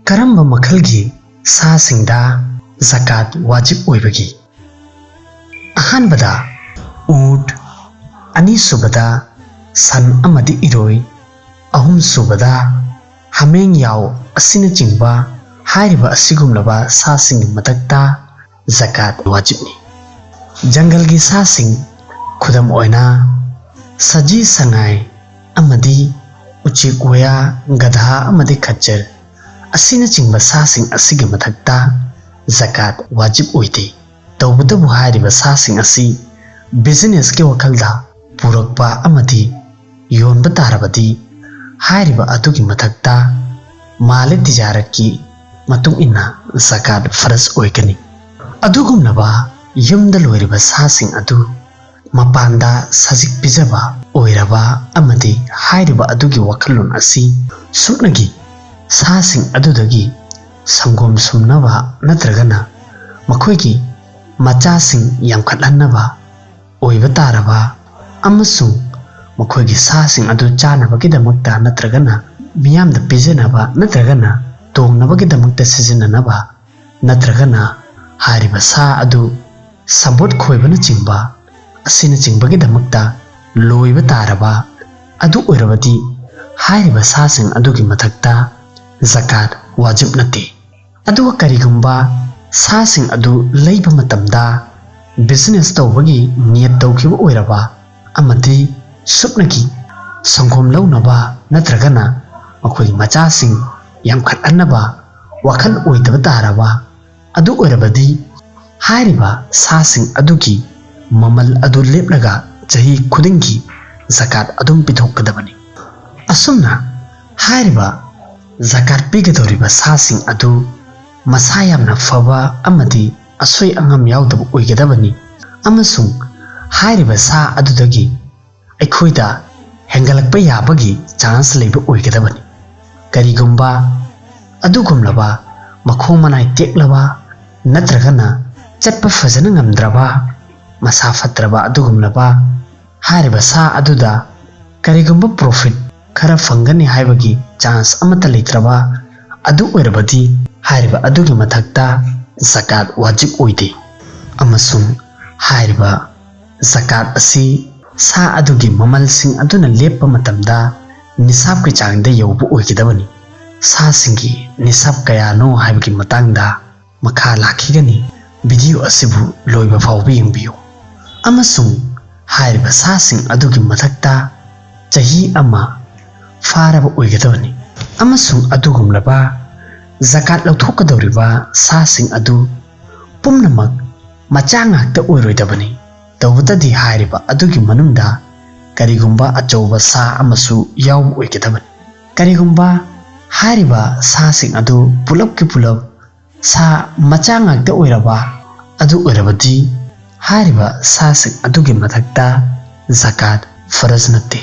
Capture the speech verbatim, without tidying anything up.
ꯀꯔꯝꯕ ꯃꯈꯜꯒꯤ ꯁꯥꯁꯤꯡꯗ ꯖꯀꯥꯠ ꯋꯥꯖꯤꯕ ꯑꯣꯏꯕꯒꯦ? ꯑꯍꯥꯟꯕꯗ ꯎꯠ, ꯑꯅꯤꯁꯨꯕꯗ ꯁꯟ ꯑꯃꯗꯤ ꯏꯔꯣꯏ, ꯑꯍꯨꯝꯁꯨꯕꯗ ꯍꯥꯃꯦꯡ ꯌꯥꯎ ꯑꯁꯤꯅꯆꯤꯡꯕ ꯍꯥꯏꯔꯤꯕ ꯑꯁꯤꯒꯨꯝꯂꯕ ꯁꯥꯁꯤꯡꯒꯤ ꯃꯊꯛꯇ ꯖꯀꯥꯠ ꯋꯥꯖꯤꯕꯅꯤ꯫ ꯖꯪꯒꯜꯒꯤ ꯁꯥꯁꯤꯡ, ꯈꯨꯗꯝ ꯑꯣꯏꯅ ꯁꯖꯤ, ꯁꯉꯥꯏ ꯑꯃꯗꯤ ꯎꯆꯦꯛ ꯋꯥꯌꯥ, ꯒꯙꯥ ꯑꯃꯗꯤ ꯈꯆꯔ ꯑꯁꯤꯅꯆꯤꯡꯕ ꯁꯥꯁꯤꯡ ꯑꯁꯤꯒꯤ ꯃꯊꯛꯇ ꯖꯀꯥꯠ ꯋꯥꯖꯤꯕ ꯑꯣꯏꯗꯦ꯫ ꯇꯧꯕꯇꯕꯨ ꯍꯥꯏꯔꯤꯕ ꯁꯥꯁꯤꯡ ꯑꯁꯤ ꯕꯤꯖꯤꯅꯦꯁꯀꯤ ꯋꯥꯈꯜꯗ ꯄꯨꯔꯛꯄ ꯑꯃꯗꯤ ꯌꯣꯟꯕ ꯇꯥꯔꯕꯗꯤ ꯍꯥꯏꯔꯤꯕ ꯑꯗꯨꯒꯤ ꯃꯊꯛꯇ ꯃꯥꯂꯦ ꯇꯤꯖꯥꯔꯠꯀꯤ ꯃꯇꯨꯡ ꯏꯟꯅ ꯖꯀꯥꯠ ꯐꯔꯖ ꯑꯣꯏꯒꯅꯤ꯫ ꯑꯗꯨꯒꯨꯝꯂꯕ ꯌꯨꯝꯗ ꯂꯣꯏꯔꯤꯕ ꯁꯥꯁꯤꯡ ꯑꯗꯨ ꯃꯄꯥꯟꯗ ꯁꯖꯤꯛ ꯄꯤꯖꯕ ꯑꯣꯏꯔꯕ ꯑꯃꯗꯤ ꯍꯥꯏꯔꯤꯕ ꯑꯗꯨꯒꯤ ꯋꯥꯈꯜꯂꯣꯟ ꯑꯁꯤ ꯁꯨꯞꯅꯒꯤ ꯁꯥꯁꯤꯡ ꯑꯗꯨꯗꯒꯤ ꯁꯪꯒꯣꯝ ꯁꯨꯝꯅꯕ ꯅꯠꯇ꯭ꯔꯒꯅ ꯃꯈꯣꯏꯒꯤ ꯃꯆꯥꯁꯤꯡ ꯌꯥꯝꯈꯠꯍꯟꯅꯕ ꯑꯣꯏꯕ ꯇꯥꯔꯕ ꯑꯃꯁꯨꯡ ꯃꯈꯣꯏꯒꯤ ꯁꯥꯁꯤꯡ ꯑꯗꯨ ꯆꯥꯅꯕꯒꯤꯗꯃꯛꯇ ꯅꯠꯇ꯭ꯔꯒꯅ ꯃꯤꯌꯥꯝꯗ ꯄꯤꯖꯅꯕ ꯅꯠꯇ꯭ꯔꯒꯅ ꯇꯣꯡꯅꯕꯒꯤꯗꯃꯛꯇ ꯁꯤꯖꯤꯟꯅꯅꯕ ꯅꯠꯇ꯭ꯔꯒꯅ ꯍꯥꯏꯔꯤꯕ ꯁꯥ ꯑꯗꯨ ꯁꯝꯕꯣꯠ ꯈꯣꯏꯕꯅꯆꯤꯡꯕ ꯑꯁꯤꯅꯆꯤꯡꯕꯒꯤꯗꯃꯛꯇ ꯂꯣꯏꯕ ꯇꯥꯔꯕ ꯑꯗꯨ ꯑꯣꯏꯔꯕꯗꯤ ꯍꯥꯏꯔꯤꯕ ꯁꯥꯁꯤꯡ ꯑꯗꯨꯒꯤ ꯃꯊꯛꯇ ꯖꯀꯥꯠ ꯋꯥꯖꯤꯕ ꯅꯠꯇꯦ꯫ ꯑꯗꯨꯒ ꯀꯔꯤꯒꯨꯝꯕ ꯁꯥꯁꯤꯡ ꯑꯗꯨ ꯂꯩꯕ ꯃꯇꯝꯗ ꯕꯤꯖꯤꯅꯦꯁ ꯇꯧꯕꯒꯤ ꯅꯤꯌꯠ ꯇꯧꯈꯤꯕ ꯑꯣꯏꯔꯕ ꯑꯃꯗꯤ ꯁꯨꯞꯅꯒꯤ ꯁꯪꯒꯣꯝ ꯂꯧꯅꯕ ꯅꯠꯇ꯭ꯔꯒꯅ ꯃꯈꯣꯏꯒꯤ ꯃꯆꯥꯁꯤꯡ ꯌꯥꯝꯈꯠꯍꯟꯅꯕ ꯋꯥꯈꯜ ꯑꯣꯏꯗꯕ ꯇꯥꯔꯕ ꯑꯗꯨ ꯑꯣꯏꯔꯕꯗꯤ ꯍꯥꯏꯔꯤꯕ ꯁꯥꯁꯤꯡ ꯑꯗꯨꯒꯤ ꯃꯃꯜ ꯑꯗꯨ ꯂꯦꯞꯂꯒ ꯆꯍꯤ ꯈꯨꯗꯤꯡꯒꯤ ꯖꯀꯥꯠ ꯑꯗꯨꯝ ꯄꯤꯊꯣꯛꯀꯗꯕꯅꯤ꯫ ꯑꯁꯨꯝꯅ ꯍꯥꯏꯔꯤꯕ ꯖꯀꯥꯠ ꯄꯤꯒꯗꯧꯔꯤꯕ ꯁꯥꯁꯤꯡ ꯑꯗꯨ ꯃꯁꯥ ꯌꯥꯝꯅ ꯐꯕ ꯑꯃꯗꯤ ꯑꯁꯣꯏ ꯑꯉꯥꯝ ꯌꯥꯎꯗꯕ ꯑꯣꯏꯒꯗꯕꯅꯤ ꯑꯃꯁꯨꯡ ꯍꯥꯏꯔꯤꯕ ꯁꯥ ꯑꯗꯨꯗꯒꯤ ꯑꯩꯈꯣꯏꯗ ꯍꯦꯟꯒꯠꯂꯛꯄ ꯌꯥꯕꯒꯤ ꯆꯥꯟꯁ ꯂꯩꯕ ꯑꯣꯏꯒꯗꯕꯅꯤ꯫ ꯀꯔꯤꯒꯨꯝꯕ ꯑꯗꯨꯒꯨꯝꯂꯕ ꯃꯈꯣꯡ ꯃꯅꯥꯏ ꯇꯦꯛꯂꯕ ꯅꯠꯇ꯭ꯔꯒꯅ ꯆꯠꯄ ꯐꯖꯅ ꯉꯝꯗ꯭ꯔꯕ, ꯃꯁꯥ ꯐꯠꯇ꯭ꯔꯕ ꯑꯗꯨꯒꯨꯝꯂꯕ ꯍꯥꯏꯔꯤꯕ ꯁꯥ ꯑꯗꯨꯗ ꯀꯔꯤꯒꯨꯝꯕ ꯄ꯭ꯔꯣꯐꯤꯠ ꯈꯔ ꯐꯪꯒꯅꯤ ꯍꯥꯏꯕꯒꯤ ꯆꯥꯟꯁ ꯑꯃꯠꯇ ꯂꯩꯇ꯭ꯔꯕ ꯑꯗꯨ ꯑꯣꯏꯔꯕꯗꯤ ꯍꯥꯏꯔꯤꯕ ꯑꯗꯨꯒꯤ ꯃꯊꯛꯇ ꯖꯀꯥꯠ ꯋꯥꯖꯤꯕ ꯑꯣꯏꯗꯦ꯫ ꯑꯃꯁꯨꯡ ꯍꯥꯏꯔꯤꯕ ꯖꯀꯥꯠ ꯑꯁꯤ ꯁꯥ ꯑꯗꯨꯒꯤ ꯃꯃꯜꯁꯤꯡ ꯑꯗꯨꯅ ꯂꯦꯞꯄ ꯃꯇꯝꯗ ꯅꯤꯁꯥꯕꯀꯤ ꯆꯥꯡꯗ ꯌꯧꯕ ꯑꯣꯏꯒꯗꯕꯅꯤ꯫ ꯁꯥꯁꯤꯡꯒꯤ ꯅꯤꯁꯥꯕ ꯀꯌꯥꯅꯣ ꯍꯥꯏꯕꯒꯤ ꯃꯇꯥꯡꯗ ꯃꯈꯥ ꯂꯥꯛꯈꯤꯒꯅꯤ꯫ ꯚꯤꯗꯤꯑꯣ ꯑꯁꯤꯕꯨ ꯂꯣꯏꯕ ꯐꯥꯎꯕ ꯌꯦꯡꯕꯤꯌꯨ꯫ ꯑꯃꯁꯨꯡ ꯍꯥꯏꯔꯤꯕ ꯁꯥꯁꯤꯡ ꯑꯗꯨꯒꯤ ꯃꯊꯛꯇ ꯆꯍꯤ ꯑꯃ ꯐꯥꯔꯕ ꯑꯣꯏꯒꯗꯕꯅꯤ꯫ ꯑꯃꯁꯨꯡ ꯑꯗꯨꯒꯨꯝꯂꯕ ꯖꯀꯥꯠ ꯂꯧꯊꯣꯛꯀꯗꯧꯔꯤꯕ ꯁꯥꯁꯤꯡ ꯑꯗꯨ ꯄꯨꯝꯅꯃꯛ ꯃꯆꯥ ꯉꯥꯛꯇ ꯑꯣꯏꯔꯣꯏꯗꯕꯅꯤ꯫ ꯇꯧꯕꯇꯗꯤ ꯍꯥꯏꯔꯤꯕ ꯑꯗꯨꯒꯤ ꯃꯅꯨꯡꯗ ꯀꯔꯤꯒꯨꯝꯕ ꯑꯆꯧꯕ ꯁꯥ ꯑꯃꯁꯨ ꯌꯥꯎꯕ ꯑꯣꯏꯒꯗꯕꯅꯤ꯫ ꯀꯔꯤꯒꯨꯝꯕ ꯍꯥꯏꯔꯤꯕ ꯁꯥꯁꯤꯡ ꯑꯗꯨ ꯄꯨꯂꯞꯀꯤ ꯄꯨꯂꯞ ꯁꯥ ꯃꯆꯥ ꯉꯥꯛꯇ ꯑꯣꯏꯔꯕ ꯑꯗꯨ ꯑꯣꯏꯔꯕꯗꯤ ꯍꯥꯏꯔꯤꯕ ꯁꯥꯁꯤꯡ ꯑꯗꯨꯒꯤ ꯃꯊꯛꯇ ꯖꯀꯥꯠ ꯐꯔꯖ ꯅꯠꯇꯦ꯫